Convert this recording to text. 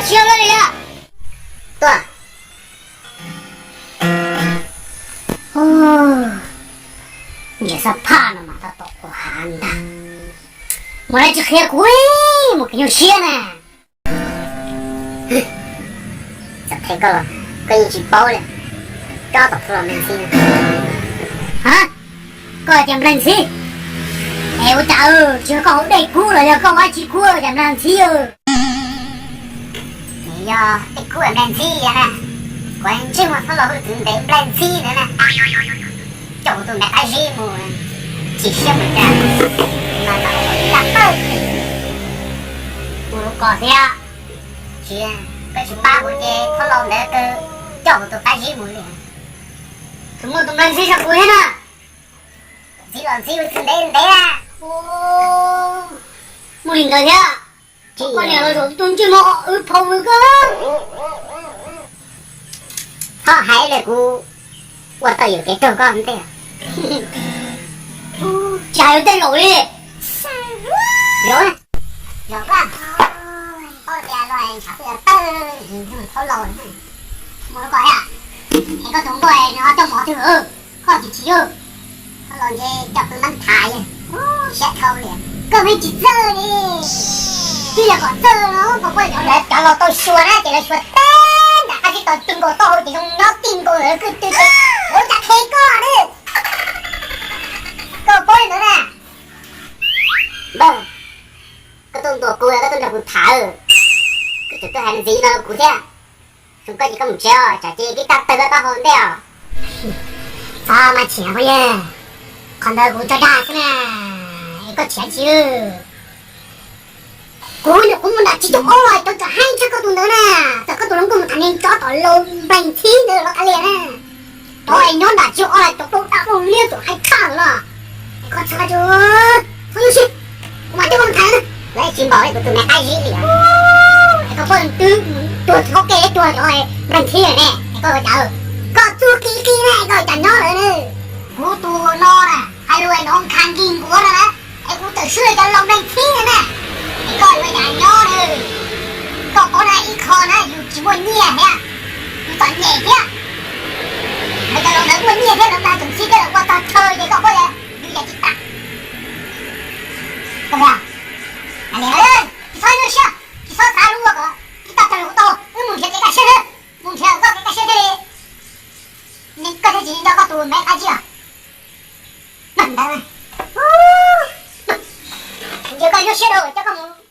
Tsis yog li os. Tuaj. Ntsia xab phaj no mas tab tom ua hav ntag. Mus lawv tsis qhia kuv, mus kev nyuaj siab na. Txawm qhia koj los koj yeej tsis paub li. Koj tom phab los nplawg ntxhib. Ha, koj hais tias nplawg ntxhib? Es ua cas tsis yog koj haus dej kub los yog koj ua dab tsi kub cas nplawg ntxhib? Yog dej kub nplawg ntxhib na. Kuv ntsej muag thob laus hwj txwv ntev nplawg ntxhib ntawd na. Coj kuv tus me qab zib mus, chim siab mus cas, mas tau ib tag pawg. Mus lub kos thiab. Tsis, koj tsis pab kuv ces thob laus ntawd kawg coj kuv tus qab zib mus li. Tus muaj tus nplawg ntxhib zog kuv thiab na. Ntxhib los ntxhib, wb txwv ntev ntev. Mus li ntawd thiab. Koj niam los zaum tus ntsej muag wb phau wb koj. Txhob hais li, kuv ua tau yuam kev raug koj ntej. Tsis hais ua tej zaum li. Zaum, zaum koj. Paub tias los ntshav twb tawg, thob laus. Mus lub kos thiab. Es koj tus nkauj no coj mov twg, koj tsis chim. Thob laus ntshe coj pw mab tham, siab dhau li. Koj pheej tsis txawj li. Twb yog kom txawj no koj puab lawv cov laus tau xyuas na ces lawv xyuas tag nrho, qab zib tau ti nkaus taub hau ces zoo nyob ti nkaus lawv kwj tw ces kuv cas qhia koj na. Koj paub li ntawd na. Npawg, koj tuaj ntuas kuv los koj tuaj nrog kuv tham, koj tseem tuaj hais ntxiv no rau kuv thiab. Zoo koj ces koj mus tsev os, tsam ces tib tag tawg koj taub hau ntej os. Txhob mas chim phooj ywg, qhov ntawd kuv tso dag xwb na, es koj chim tsis. Kuv nyuam qhuav mus nram tsis caum ob los cov tsov heev tshaj koj tus ntawd na, txawm koj tus hluas nkauj mus tham niag tsov tom laus nplawg ntxhib ntawd los kav liam na. Cov es nyob nram tsis caum ob los cov dau dab dau liab txawm hais tshaj los. Es koj txhob, txhob nyuaj siab, kuv mam coj koj mus tham na. Lawv tsis npaum li kuv tus me qab zib li. Es koj puab twb tuag tsis tau kev, tuag cov nplawg ntxhib lawm ne, es koj ua cas? Koj txuj qi qi na es koj ua cas nyob lawm na? Kuv tus no na, hais lus es nov nkhav nkig nkuav no na, es kuv tawm swb li cov laus nplawg ntxhib na. Es koj ua cas nyob na? Koj paub na, ib qho na yus tsis muaj nyiaj thiab, yus txom nyem thiab. Lawv cov laus ntawd muaj nyiaj thiab, lawv tseem txib koj los ua tog chaw ces koj paub tias yus yam tsis tas. Koj, tsis txhob nyuaj siab, tsis txhob xav lub ua kom tib tag tag kuv tau, wb mus nrhiav kev kaj siab na, mus nrhiav koj kev kaj siab thiaj li. Koj thiaj tsis nco koj tus me qab zib os. Ntawd, ntshe koj nyuaj siab rau coj koj mus.